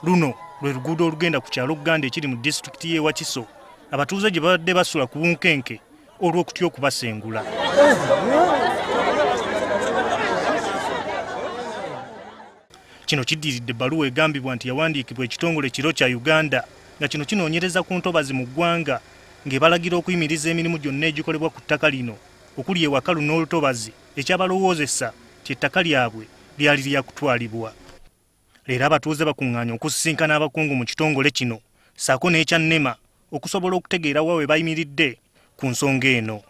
Luno lwe luguudo olugenda ku kyalo Gganda ekiri mu disitulikiti y'e Wakiso, abatuuze gye babadde basula ku bunkenke olw'okutya okubasengula. Kino kiddiridde ebbaluwa egambibwa nti yawandiikibwa ekitongole kiro kya Uganda nga kino kinoonyereza ku ntobazi mu ggwanga ng'ebalagira okuyimiriza emirimu gyonna egikolebwa ku ttaka lino okuli ewakalu n'olutobazi ekyabalowoozesa nti ettaka lyabwe lyali lyakutwalibwa. Leero abatuuze bakuŋŋaanye okusisinkana abakungu mu kitongole kino ssaako n'ekya NEMA okusobola okutegeera wa we bayimiridde ku nsonga eno.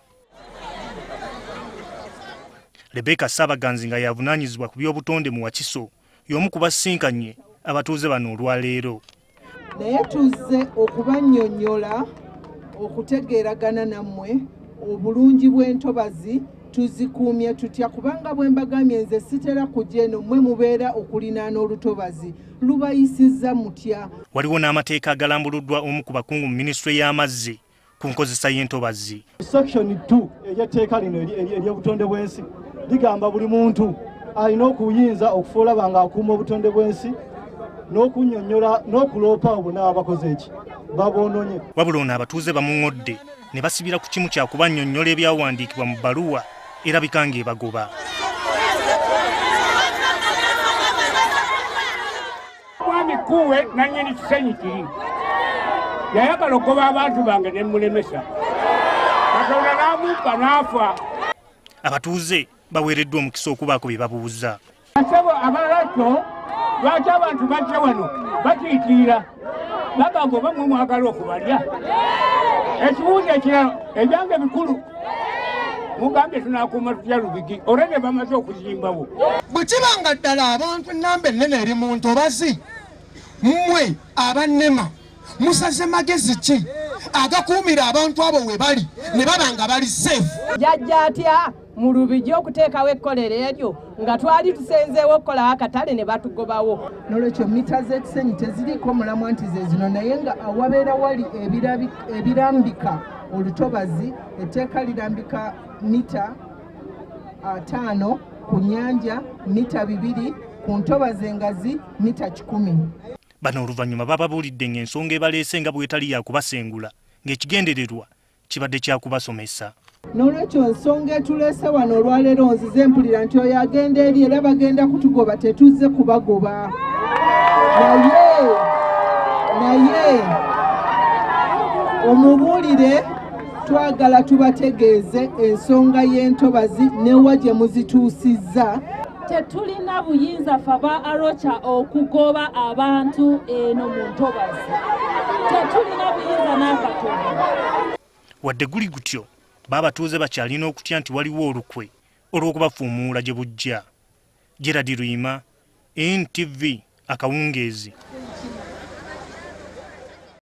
Rebecca Ssabaganzi nga yavunaanyizibwa ku by'obutonde mu Wakiso y'omu ku basisinkanye abatuuze bano olwaleero. Naye tuzze okubannyonnyola okutegeeragana nammwe obulungi bw'entobazi tuzikuumye tutya, kubanga bwe mbagambye nze sitera kujja eno, mmwe mubeera okulinaana olutobazi lubayisizza mutya. Waliwo n'amateeka agalambuluddwa omu ku bakungu mu minisitule y'amazzi ku nkozesa y'entobazi. Section 2 ey'etteeka lino ery'obutonde bw'ensi ligamba buli muntu alina okuyinza okufuula nga akuuma obutonde bw'ensi n'okunnyonnyola n'okuloopa abo n'abakoze eki baboononye. Wabula ono abatuuze bamuŋŋodde ne basibira ku kimu kya kubannyonnyola ebyawandiikibwa mu bbaluwa erabika ng'ebagoba. Mwami Kuwe nannyini kisenyi kiri yayagala okugoba abantu bange ne mmulemesa, Katonda n'amumpa n'afa. Abatuuze baweereddwa omukisa okubaako bye babuuza. Asebo abalala lwaki abantu bajja wano bakiikirira bagamba oba mmwe mwagala okubalya. Ekibuuzo ekirala ebyange bikulu mugambye tunaakuuma tutya Lubigi olwo ne bamaze okuzimbawo. Bwe kiba nga ddala abantu ennamba ennene eri mu ntobazi, mmwe abannema musaze magezi ki agakuumira abantu abo we bali ne baba nga bali safe? Jjajja atya mu Lubigi okuteekawo ekkolero eryo nga twali tusenzeewo okukolawo akatale ne batugobawo. N'olwekyo mita z'ekisenyi teziriiko mulamwa nti ze zino, naye nga awabeera wali ebirambika olutobazi etteeka lirambika mita 5 ku nnyanja, mita 2 ku ntobazi engazi, mita 100. Bano oluvannyuma bababuulidde ng'ensonga ebaleese nga bw'etali ya kubasengula ng'ekigendererwa kibadde kya kubasomesa. N'olwekyo ensonga etuleese wano olwaleero nzize mpulira nti oyo agenda eri era bagenda kutugoba, tetuzze kubagoba. Naye omubuulire twagala tubategeeze ensonga y'entobazi newa gye muzituusizza. Tetulina buyinza ffe aba Arocha okugoba abantu eno mu ntobazi, tetulina buyinza n'akatono. Wadde guli gutyo, babatuuze bakyalina okutya nti waliwo olukwe olw'okubafuumuula gye bujja. Gerald Luyima, NTV, akawungeezi.